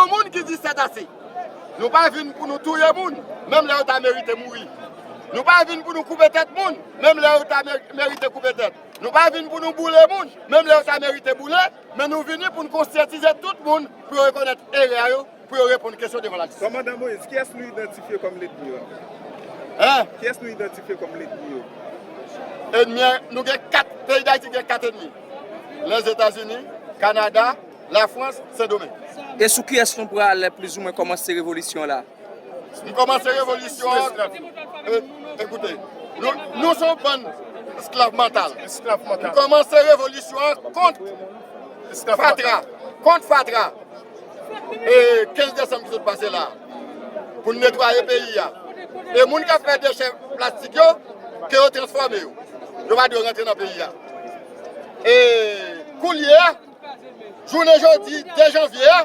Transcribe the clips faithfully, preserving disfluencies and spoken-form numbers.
Moun ki di sètase. Nou pa vin pou nou touye moun, menm lè yo ta merite mouri. Nou pa vin pou nou koupe tèt moun, menm lè yo ta me- merite koupe tèt. Nou pa vin pou nou boule moun, menm lè yo ta merite boule, men nou vini pou n konsyatize tout moun pou yo rekonèt erè yo, pou yo reponn kesyon devan lajistis. Kòmandan Moïse, kiyès nou idantifye kòm lènmi yo? Hein? Kiyès nou idantifye kòm lènmi yo? Ènmi, nou gen kat, peyi Dayiti gen kat ènmi. Lèzetazini, Kanada, Lafrans, Sendomeng. E sou kiyès nou pral plizoumwen kòmanse revolisyon la? M kòmanse revolisyon an, e, ekoute, nou, nou se yon bann esklav mantal. Esklav mantal. M kòmanse revolisyon an kont Esklav fatra, mantal. Kont fatra. E kenz desanm ki sot pase la, pou n netwaye peyi a. E moun k ap fè dechè plastik yo, ke yo transfòme yo. Yo pa dwe rantre nan peyi a. E koulye a, jounen jodi, de janvye a,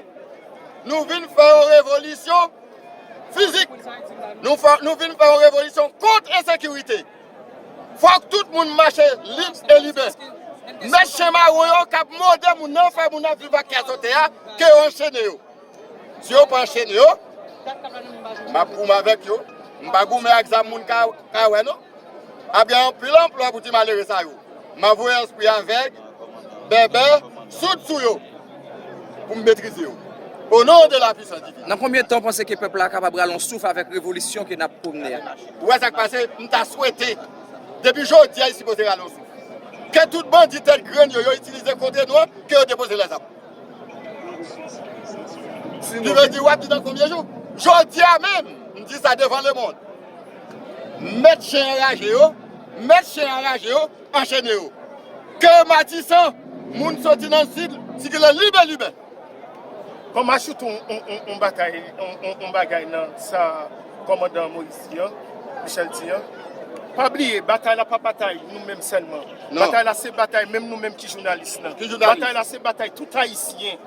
nou vin fè yon revolisyon fizik. Nou fè, nou vin fè yon revolisyon kont ensekirite. Fòk tout moun mache lib e libè. Mèt chen mawon yo k ap mòde moun nan, fè moun ap viv ak kè sote a, ke yo anchene yo. Si yo pa anchene yo, m ap goumen avèk yo. M pa goumen ak zam moun ka, ka wè non. Ap gen anpil anplwa pou ti malere sa yo. M ap voye espri avèg, bèbè, soud sou yo pou m metrize yo. O non de la pwisans divin. Nan konbyen tan w panse ke pèp la kapab rale yon souf avèk revolisyon ke n ap pwomne a? Ou wè sa k pase? M ta swete, depi jodi a, li sipoze rale yon souf. Ke tout bandi tèt grenn yo, yo itilize kontre nou an, ke yo depoze lèzam. Ki vle di, w ap di nan konbyen jou? Jodi a menm, m di sa devan lemonn. Mèt chen anraje yo, mèt chen anraje yo, anchene yo. Ke Matisan, moun soti nan sid, sikile libè libè. Ban m ajoute yon, yon, yon, yon batay, yon, yon, yon bagay nan sa kòmandan Moïse di an, Michel di an. Pa bliye, batay la pa batay nou menm sèlman. Non. Batay la se batay menm nou menm ki jounalis lan. Ki jounalis? Batay la se batay tout Ayisyen.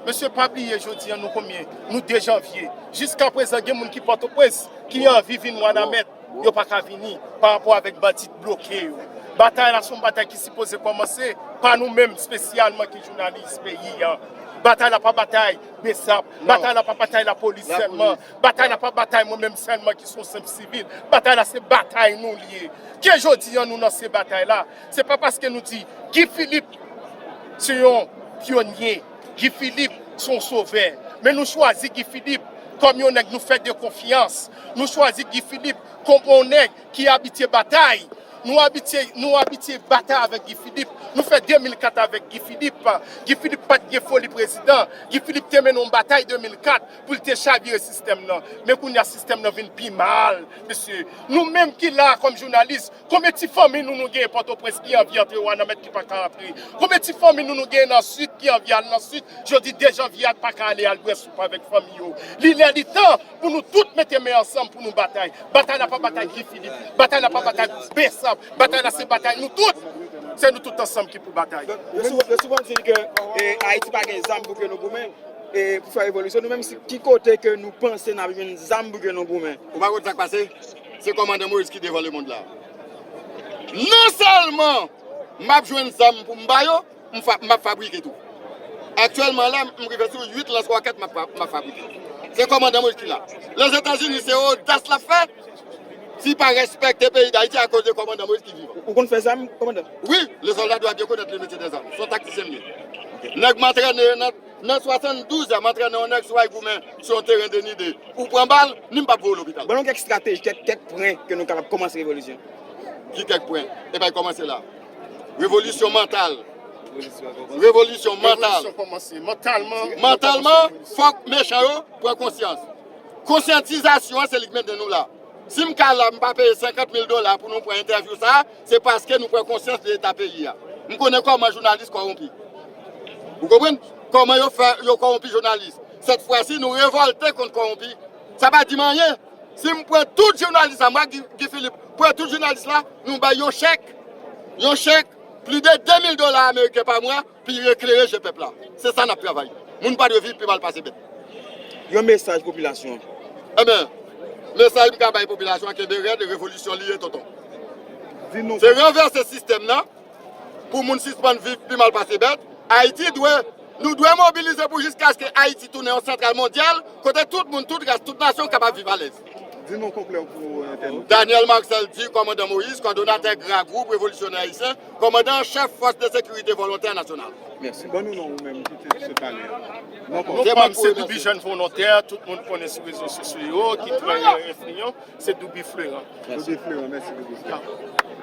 Mesye, pa bliye, jodi an nou konbyen? Nou de janvye. Jiskaprezan, gen moun ki Pòtoprens, ki anvi vin Wanament. Yo pa ka vini pa rapò avèk bandi k bloke yo. Batay la se yon batay ki sipoze kòmanse pa nou menm espesyalman ki jounalis peyi an. Batay la pa batay besap. Non. Batay la pa batay lapolis sèlman. Lapolis. Batay la pa batay mwen menm sèlman ki se yon senp sivil. Batay la se batay nou li ye. Ke jodi an nou nan se batay la. Se pa paske nou di Guy Philippe se yon pyonye. Guy Philippe se yon sovè. Men nou chwazi Guy Philippe kòm yon nèg nou fè de konfyans. Nou chwazi Guy Philippe kòm yon nèg ki abitye batay. Nou abitye, nou abitye batay avèk Guy Philippe. Nou fè de mil kat avèk Guy Philippe. Guy Philippe pa t gen foli prezidan. Guy Philippe te mennen yon batay de mil kat pou l te chavire sistèm nan. Men kounye a sistèm nan vin pi mal, mesye. Nou menm ki la kòm jounalis, konbyen ti fanmi nou nou genyen Pòtoprens ki anvi antre Wanament ki pa ka antre? Konbyen ti fanmi nou nou genyen nan Sid ki anvi al nan Sid? Jodi de janvye a pa ka ale al bwè soup avèk fanmi yo. Li lè li tan pou nou tout mete men ansanm pou nou batay. Batay la pa batay Guy Philippe. Batay la pa batay Bessap. Batay la se batay nou tout. Se nou tout ansanm ki pou batay. Yo sou-, yo souvan di ke, eh, Ayiti pa gen zam pou ke nou goumen, eh, pou fè revolisyon. Nou menm, si, ki kote ke nou panse n ap jwenn zam pou ke nou goumen? Ou pa konn sa k pase? Se kòmandan Moïse ki devan lemonn la. Non sèlman m ap jwenn zam pou m ba yo, m fa-, m ap fabrike tou. Aktyèlman la, m rive sou uit lans wòkèt m ap fa-, m ap fabrike. Se kòmandan Moïse ki la. Lèzetazini, se odas l ap fè. Si pa respekte peyi Dayiti akoz de kòmandan Moïse ki vivan. Ou konn fè zam, kòmandan? Wi, le soldat doit bien connaître le métier des armes. Se yon taktisyen m ye. Nèg m antrene nan, nan swasanndouz an, m antrene yon nèg si w al goumen sou yon teren de nide. Ou pran bal, ni m p ap voye w lopital. Ban nou kèk estrateji, kèk, kèk pwen ke nou kapab kòmanse revolisyon. Ki kèk pwen? Epa, l kòmanse la. Revolisyon mantal. Revolisyon mantal. Revolisyon kòmanse. Mantalman. Mantalman, fòk mechan yo pran konsyans. Konsyantizasyon an, se li k mennen nou la. Si m ka la, m pa peye senkant mil dola pou nou pran entèvyou sa a, se paske nou pran konsyans de eta peyi a. M konnen kòman jounalis kòwonpi. Ou konprann? Kòman yo fè, yo kòwonpi jounalis. Sèt fwa si, nou revòlte kont kòwonpi. Sa pa di m anyen. Si m pran tout jounalis la, m wè Guy, Guy Philippe pran tout jounalis la, nou bay yon chèk, yon chèk, plis de de mil dola ameriken pa mwa, pou yo eklere je pèp la. Se sa n ap travay. Moun pa dwe viv pi mal pase bèt. Yon mesaj popilasyon an. Enben, mesaj m ka bay popilasyon an, kenbe rèd, revolisyon li ye, tonton. Di nou. Se ranvèse sistèm nan, pou moun sispann viv pi mal pase bèt. Ayiti dwe Nou dwe mobilize pou jiskaske Ayiti tounen yon santral mondyal kote tout moun, tout ras, tout nasyon kapab viv alèz. Di non konplè pou entènot. Daniel Marcel di, kòmandan Moïse, kòdonatè Gra Gwoup Revolisyonè Ayisyen, kòmandan an chèf Fòs de Sekirite Volontè Nasyonal. Mèsi. Ban nou non ou menm ki te sot pale a. Non Non pa m se Doubi Jèn Volontè, tout moun konnen sou rezo sosyo yo, ki trè enfliyan, se Doubi Fleran. Doubi Fleran, mèsi Doubi.